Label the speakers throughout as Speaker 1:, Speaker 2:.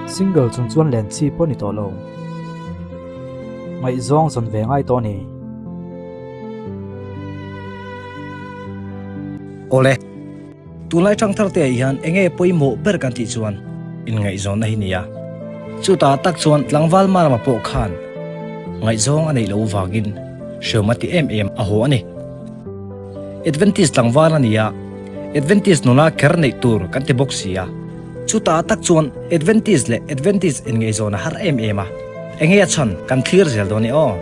Speaker 1: Single chung chuan len chi pawh ni tawh lo. Ngaihzawng zawn ve ngai tawh a ni.
Speaker 2: Awle, tunlai ṭangthar te ah hian enge pawimawh ber kan tih chuan inngaihzawnna hi nia. Chutah tak chuan tlangval Marama pawh khan ngaihzawng a neih loh vangin hreawm a ti em em a haw a ni. Adventist tlangval a ni a, Adventist nula kher neih tur kan ti bawk si a. Chutah tak chuan Adventist leh Adventist inngaihzawn a har em em a, enge a chhan kan thlir zel dawn e aw.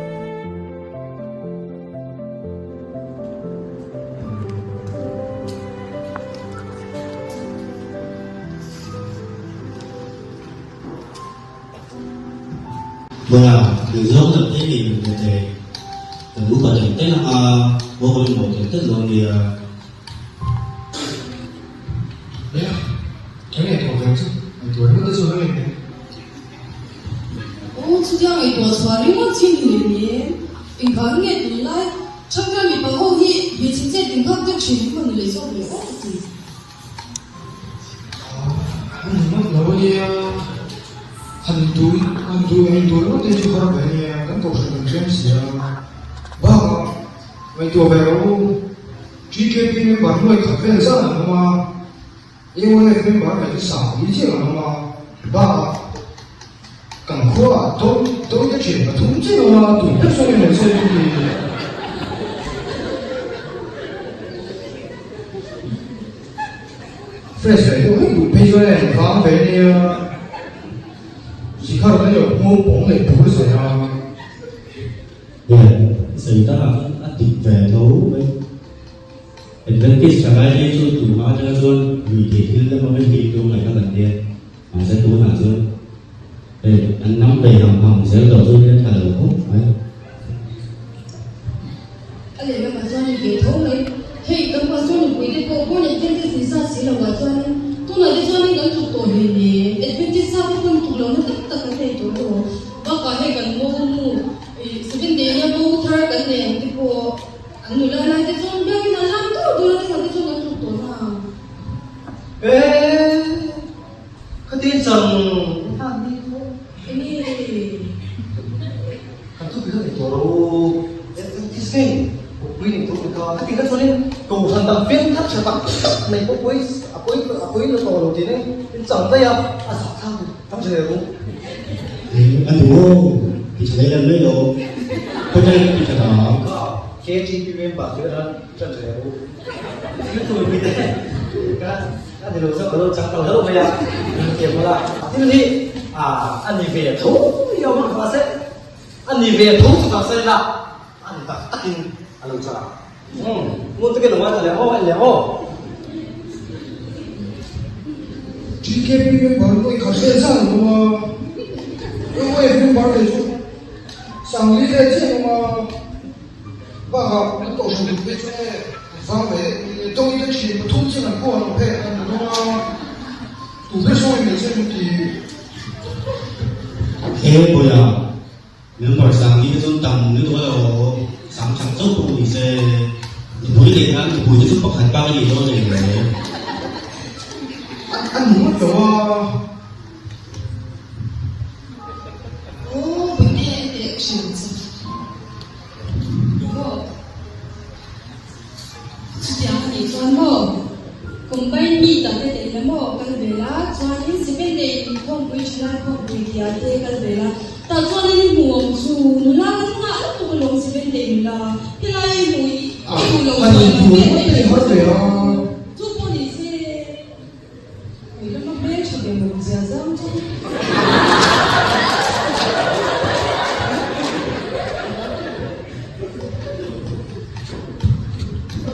Speaker 3: Bawla, ngaihzawng tak te nei lo teh teh. Kan upa telh telh ang a, maw pawimawh telh telh dawn nia.
Speaker 4: Nia, ka ngaihtuah ve chu, ngaihtuah ringawt te chuan a ngaihtuah.
Speaker 5: Aw, chutia ngaihtuah chhuah ringawt chi ni leh ni e. Engvang nge tunlai Thangthar mipa ho hi hmeichhe chet inghak deuh thin hi maw ni leh zawk leh aw ka ti.
Speaker 4: A ni ngawt lo ania, han duh han duh ngaihtuah ringawt te chu har ve ania, kan kohhran kan hrem si a. Bakah ngaihtuah ve rawh u, TKP member hnuai khat vel zan an awm a, AOF member leh chu sang pui chiah an awm a, bakah kan khuaah tawite thian pathum chiah an awm a, tui ber sawn emaw che chu ni. Fresh ve deuh hlek duh phei chuan a en vang ve nia, zikhar te lo hmuh pawng leh phur zel a.
Speaker 3: Nia, i sawi takah khan a dik ve tho mai. Adventist thalai te chu tun hma atanga chuan lui theih thil lama vek hi tum ngaih kha kan tia, mahse tunah chuan hei an nam ve ham ham zel tawh chu hian tha lo khawp mai.
Speaker 5: A lehlamah chuan ni ve tho mai, hei kan pastor nupui te pawh born Adventist ni sa si lovah chuanin tunah te chuanin kan tluk tawh hle ni, Adventist sa te pawn tluk lohna tak tak kan nei tawh lo, bakah hei kan mo nu Seventh Day nia mo thar kan nei ang te pawh. An nula lai te chuan biakin an lam tur tur a chhan te chuan an tluk tawh na.
Speaker 2: Eh, khatin chang han ni tho.
Speaker 5: Enge?
Speaker 2: Kan chu biak ni tawh lo. Adventist nge pui ni tawh ka. Khatin kha chuanin kohhran dang veng thar tha tak tak nei pawh pui a pui a pui la tawh lo tih ne in chang daih a, a zah thlak ni tang che ru.
Speaker 3: A ni maw? Ti tha leh lem mai lo. Khawitlai ka ti tha ta.
Speaker 2: KTP member te ran tan che ru. Thil tu mi te ka a ni lo chu ka lo chang tawh hlauh mai a. Ke bula thil hi a a ni ve tho i awm ang mahse a ni ve tho chu ka sawi la a ni tak takin a lo chang ang. Ngun takin a ngaithla leh aw en leh aw.
Speaker 4: TKP member pawh i khat vel zan an awm a, AOF member leh chu Sangli vel chiah an awm a, bakah an kohhran dik phei chu nge vang ve dawng te thin pathum chiah an pawh an awm phei an awm a, tu ber sawi mai che an ti.
Speaker 3: He bawiha Member Sangli te chuan tam lutuk a lo sang chak chauh pawh ni se, nupui leh nan nupui te chu pakhat bak a nih dawn leh lo.
Speaker 4: A ni ngawt lo a.
Speaker 5: Aw bute teh thin chu. Maw? Chutiang a nih chuan maw? Combine meet ah te tel la maw kal ve la, chuanin seven day inkhawmpui thalai khawmpui tih ah te kal ve la, tah chuanin i hmuh awm chu nula kan nghah lutuk alawm seven day nula, helai i hmuh i hmuh loh chuan a hmel mai mai chu pawh ni se. Ui lama hmel tha ve mawm zia zang chu.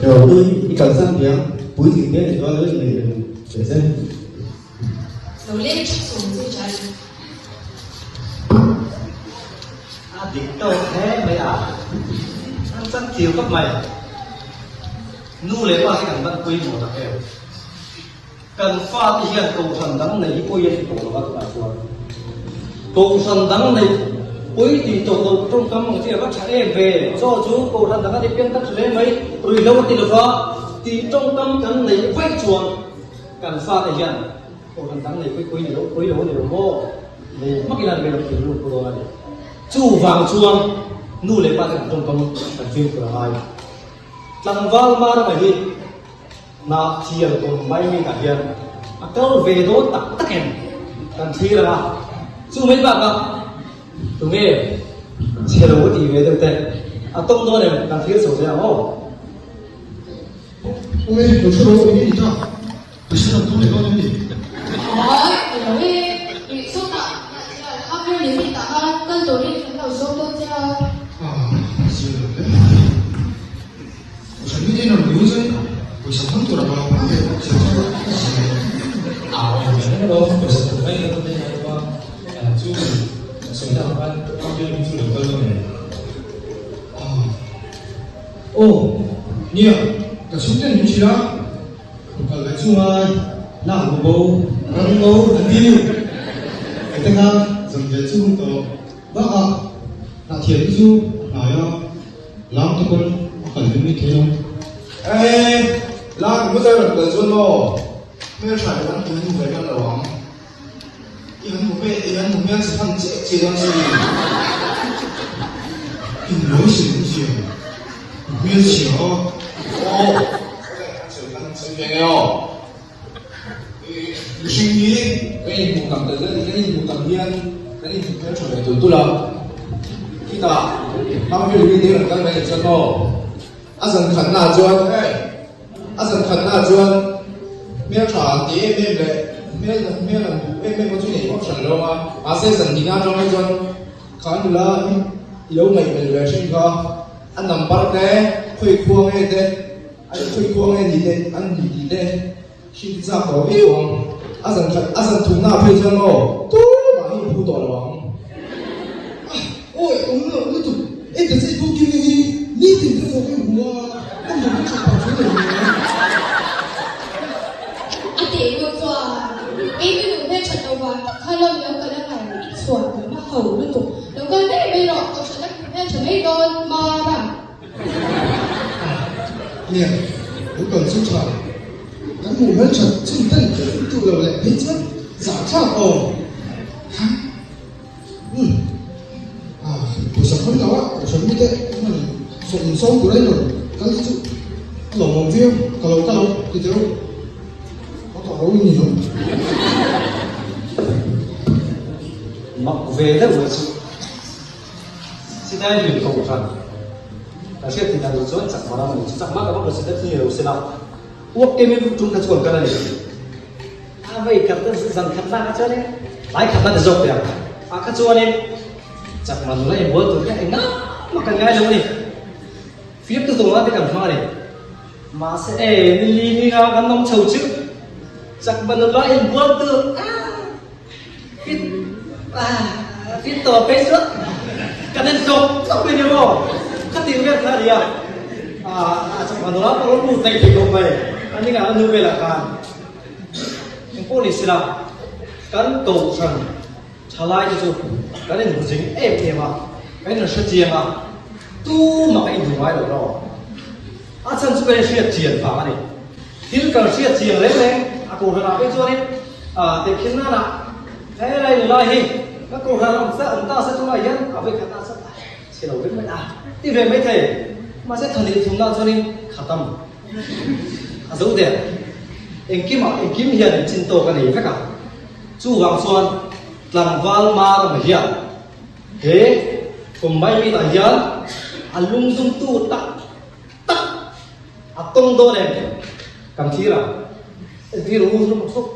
Speaker 3: Ro pui i kalsan piang puitling te ni chuan lo in nei reng che se.
Speaker 5: Lo leng tha sawm che tha i.
Speaker 2: A dik tawk hle mai a, an chan thiam khawp mai. Nu leh pa hi kan van pawimawh tak em? Kan fate hian kohhran dang nei hi pawi a ti tawh lo a tunah chuan kohhran dang nei pawi tih tawh lo tawngkam ang chi a va tha em ve chaw chu kohhran dang a ni piang tak hle mai ruihhlo a ti lova tih tawngkam kan neih vaih chuan kan fate hian kohhran dang nei pawi pawi ni lo pawi lo a ni lo maw? Nei hmak ila rilru thinlung pu dawn a ni. Chuvang chuan nu leh pa te kan tawngkam kan fimkhur a ngai. Tlangval Marama hi hnah thiam tum mai mi tah hian a kal ve dawn tak tak em kan thlir ang a, chu mai bakah tunge chhe lo tih ve deuh te a tawng dawn em kan thlir chho zel ang aw.
Speaker 4: Awle, lo thu rawh eng nge ni ta? Pawisa lam tum leh dawn em ni?
Speaker 6: Hawi, ka lo e, rih sawtah Hnahthial Upper Limit ah khan kal turin kan lo zawm dawn che a.
Speaker 4: Ah, zir lo hle mai. Pawisa mi te in rawn biu chuan pawisa hmang tur a ka lo hmang ve bawk sia chu a zir lo.
Speaker 7: Ah, eng eng emaw pawisa tum mai ka tum em em a, chu sawi na ang khan Upper Limit chu lo kal dawn em?
Speaker 4: Ah, aw, nia, ka chhungten min hrilh a. Kal ve chunga lak bu bo ram ngo an ti ni. Ete kha zam ve chu hun tawh bakah hnahthial hi chu a hnai a, lam te pawn a kal ve mai thei lo.
Speaker 8: Ee, lak bu zai rawn kal chuan maw hmeltha leh an hmu ve hman lo ang. I han hmu hmel, i han hmu hmel che hman chiah chiah dawn si.
Speaker 4: Inlawi si awm zia, hmu hmel chhia aw.
Speaker 8: Aw, awle, an sawi khan an sawi ve nge aw. Mihring hi kan inhmuh tam tel tel, kan inhmuh tam hian kan inhmu hmel tha ve tulh tulh a. Khitah, Mangpui lui te rawn kal mai ang chuan aw. A zan khatna ah chuan hei a zan khatna ah chuan hmeltha an ti em em leh hmel hmel an duh em em chu nei vak hran lo a, mahse zan hnih atang hi chuan kha nula i lo ngaihbel ve hrim kha a number te khawi khua nge te an khawi khua nge ni te an ni tih te hrim chak tawh viau ang a zan khat a zan thumna ah phei chuan maw tumah hi phu tawh lo ang.
Speaker 4: Awi awm lo lutuk e ta che tu kim hi nitin ka zawk i hmu a ka hmu ka tha pah thin lo nia.
Speaker 6: A teh ngawt chuan kei ka duh hmel that lo vang tak kha lawm lo kal a ngai i chhuah lam a ho lutuk lo kal mai mai rawh kohhran a hmu hmel tha mai dawn Mara.
Speaker 4: Nia lo kal chu tha kan hmuh hmel that chun ten ka duh lo leh phei chuan zahthlak aw. Umm ah pawisa khawi lo a kohhran mite hman sawm sawm tur a inrawn kal hi chu a lawmawm viau ka lo kal ang ti teh u ka tawh lo ni ang.
Speaker 2: Mak ve deuh mai chu Sinai lui kohhran ka hriat tih dan tur chuan chakma ram a ni chu chakma ka vak lo si deuh ni lo sela uak em em tum kha chu an kal a ni. A vei khat te zan khat lak a chuanin tlai khat la ti zawk teh ang. Ah kha chuanin chakma nula inbual tur kha engah mah kan ngai lo a ni. Fiamtu tur te kan hmang a ni. Mahse e ni li ni nga kan awm chho chu chakma nula inbual tur ah fit ah fit tawh phei chuan kan en tlawk tlawk mai ni maw. Khatin vel kha a ni a. Ah chakma nula pawh lo lut daih thei khawp mai. A ni ngah a nu velah khan. Eng pawh ni sila, kan kohhran thalai te chu kan inhmu zing em em a, kan inhre chiang a, tumah kan inhmu ngai lo rawh. A chhan chu kan inhriat chian vang a ni. Thil kan hriat chiang reng reng a kohhranah phei chuanin tehkhin nanah helai nula hi ka kohhran awm ta awm ta se tunah hian a vawikhat ah chuan chhe lo vek mai a ti ve maithei. Mahse thanih thumnah chuanin khatam. A zo der. Engkimah engkim hian chin tawk a nei vek a. Chuvang chuan tlangval Marama hian he kum mai mitah hian a lungdumtu tak tak a tawng dawn em? Kan thlir ang. Entir u rum suk.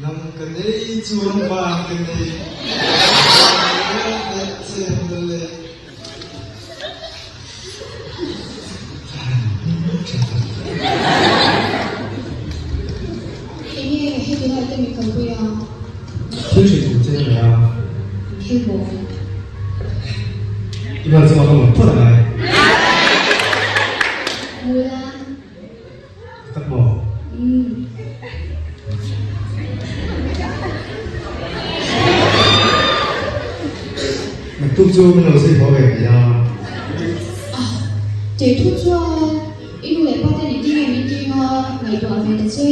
Speaker 4: Nang ka nei chuan van ka nei
Speaker 6: Enge heti lai te min kalpui a?
Speaker 7: Thil hrilh tur che ka nei a.
Speaker 6: Thil maw?
Speaker 7: I ban chungah ka mut phawt a ngai.
Speaker 6: Mula.
Speaker 7: Tak maw?
Speaker 6: Umm.
Speaker 4: chu min lo zui haw ve mai a.
Speaker 6: Ah, tei thu chuan i nu leh pa ten engtin nge min tih nga ngaihtuah ve ta che.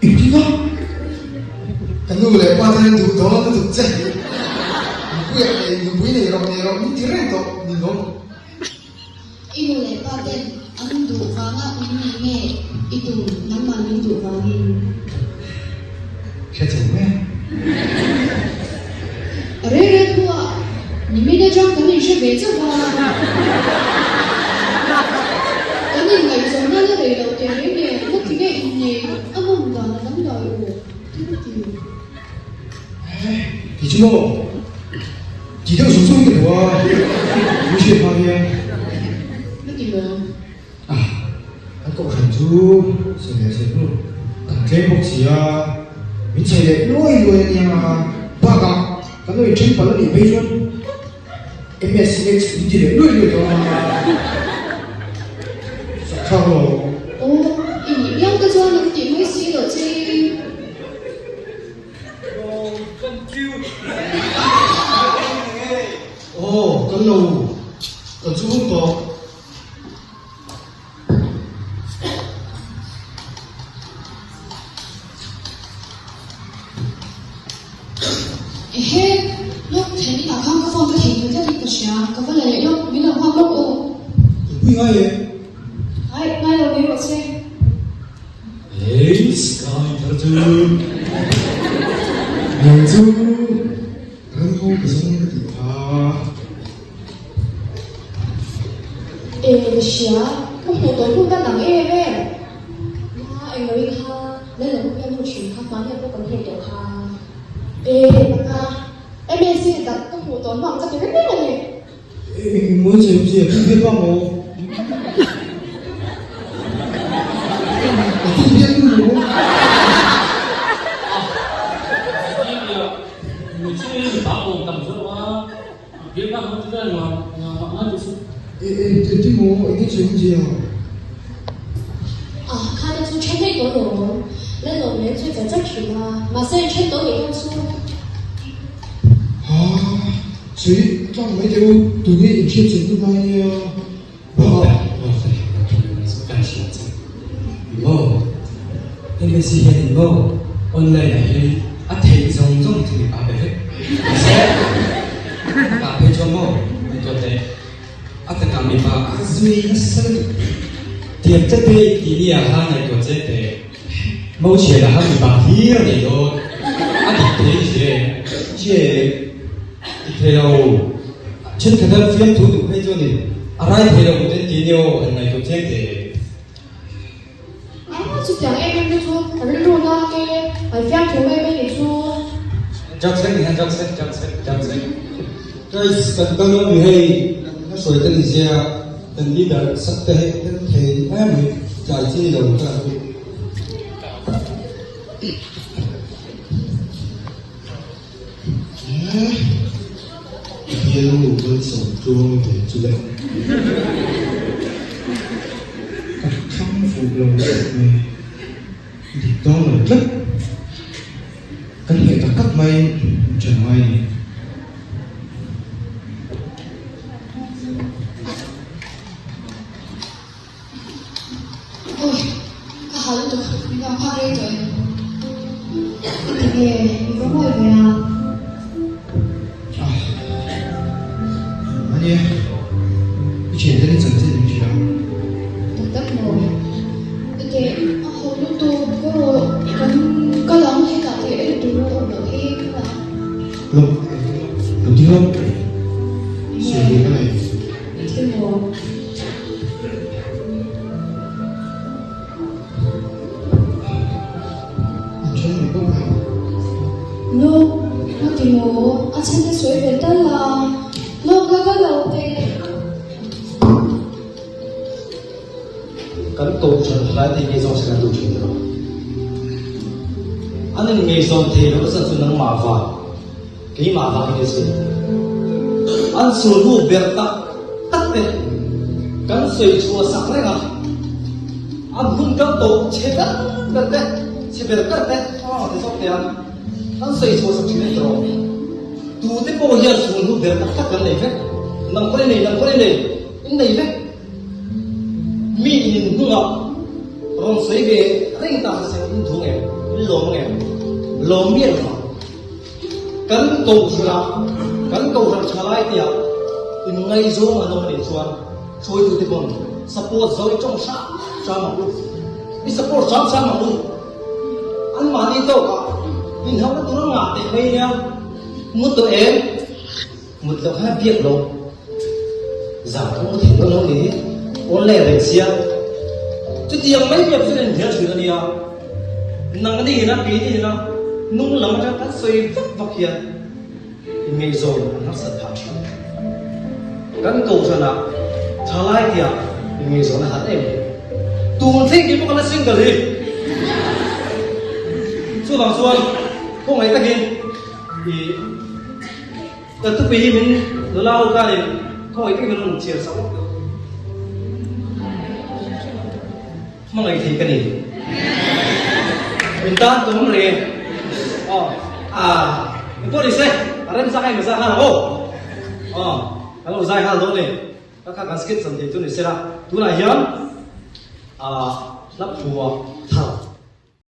Speaker 4: Engtin a? Ka nu leh pa ten an duh dawn lutuk che. Nupui ah nei, nupui nei rawh nei rawh min ti reng tawh ni lawm.
Speaker 6: I nu leh pa ten an duh vanga min nei nge i tum nangmah min duh vangin?
Speaker 4: Hre chho e.
Speaker 6: A rei rei hnuah nimin atang kan inhre ve chauh a. Kan inngaihzawnna la rei loh teh reng nen ngawt tinge innei a nawm dan a dangdai aw thil ti.
Speaker 4: Ti chu maw? Ti deuh zung zung ka duh a, min hriat hma hian.
Speaker 6: Ka ti maw?
Speaker 4: Ah, an kohhran chu sawi leh sawi hnu kan tlem bawk si a, min chei leh luai luai a nia. Bakah kan lo inthen palh a nih phei chuan MSX min ti leh luai luai dawn a, zahthlak lo.
Speaker 6: Aw, i nih miau te chuan an tih mai si loh che.
Speaker 4: Aw, kan lo kan chu hun tawh.
Speaker 6: Ehe, lawk then inah khan ka phone ka theihnghilh tlat in ka hria, ka va la leh lawk, min lo nghak lawk aw.
Speaker 4: Ka pui ngai e.
Speaker 6: Ai, ngai lo mai rawh che.
Speaker 7: Hei Sky thar chu.
Speaker 4: Nang chu ram ho ka zawng ka tih kha.
Speaker 6: E ka hria, ka hmuh tawh hnu ka nang em em. Nia eng lo in kha lal lam hian hmu thin kha hmani ah pawh kan hmuh tawh kha. E taka MSc tak ka hmuh tawh hnu ang ka ti reng reng a ni.
Speaker 4: Eng mawi che awm zia thil biak ang aw. Thil biak nu maw? Engtin maw enge che awm zia?
Speaker 6: Ah, kha te chu then daih tawh lo. Lalawm nen chu char char thin a, mahse then tawh nih dawn chu.
Speaker 4: Ha. Sui tlang mai teh u, tunge in hriat chian duh lai nia.
Speaker 7: Bakah kan hria che. Maw? MSc hian in maw online ah hian a theih zawng zawng chu mipa be vek. Mahse, a phei chuan maw an tuah teh. A takah mipa a zui nasa lutuk. Tiang tlat te i tih nia kha ngaihtuah che teh. Mo chhiat ah khan mipa hlir a nei dawn. A dik thei ni hre. Che. Ti thei lo. Thenkhat an fiamthu duh phei chuanin a rai thei lo kut an ti nia aw han ngaihtuah chiang teh.
Speaker 6: A chutiang em em te chu a rilru na nge an fiamthu mai mai ni chu.
Speaker 7: Judge vek ni hian judge vek judge vek judge vek.
Speaker 4: Guys kan kal dawn mi hei kan hla hruai te ni zia kan leader sak te hei kan thei em mai tlai chi ni lo ka la duh. Bialnu malsawm tluang ve chu le. Ka thlang fuh lo lutuk mai. Dik dawn lo tlat. Kan hmeh tak tak mai in ṭhen ngai ni.
Speaker 6: Awi, ka hal lutuk, min vang phak rei tawh em? Tinge, i va ngawi ve a?
Speaker 4: Ah, ania, i thian te ni chanchin min hrilh a.
Speaker 6: Tak tak maw? Ete, a ho lutuk, ka rawh, kan kal ang hetah teh en tur a awm loh hi, kal ang.
Speaker 4: Lawk, lo ding lawk, sawi duh ka nei.
Speaker 6: Thil maw? Lawk, a ti maw? A chhan te sawi ve tal a, lawk la kal lo teh.
Speaker 7: Kan kohhran hlai te ngaihzawn se kan duh thin tiraw? An in ngaihzawn thei loh zat chu nangmah vang. Keimah vangin i zir. An sulhnu ber tak tak te kan sawi chhuah sak reng a, an hun kal tawh chhe ber ber te, chhe ber ber te a ti zawk te a, kan sawi chhuah sak thin a ni tawh.
Speaker 9: Tute pawh hian sulhnu ber tak tak kan nei vek. Nang pawh i nei, nang pawh i nei, in nei vek. Mi in in hnungah rawn sawi ve reng ta se in thu ngem, in lawm ngem, lawm miah lo vang. Kan kohhranah, kan kohhran tha lai tihah inngaizawng an awm a nih chuan hruaitute pawn support zo i tawng hram hram ang u. I support hram hram ang u. Anmahni tawkah inhauhna tur a ngah teh mai nia. Mut tawh em? Mut loh kha biak lo. Zan pawh mu thei dawn lo ni. Online reng sia. Chutiang mai biak chu kan inhnial thin a nia. Nang ni ina, kei ni ina, nung lam atang kan sawi vak vak hian inngaihzawn an harsat phah thin. Kan kohhranah thalai tiah inngaihzawn a har em em. Tun thleng kei pawh ka la single hi. Chuvang chuan khawngaih takin i Ka tupi hi min nula ho khanin khawngaih takin min rawn chhiar sak lawk deuh. Hmangaih thei ka ni. Min tan tum reng e. Aw, ah, engpawh ni se, a remchang a inzai nghal ang aw. Aw, kan lo zai nghal dawn e. Ka kha kan skit chan thei chu ni se la, tunah hian ah hla phuah thar.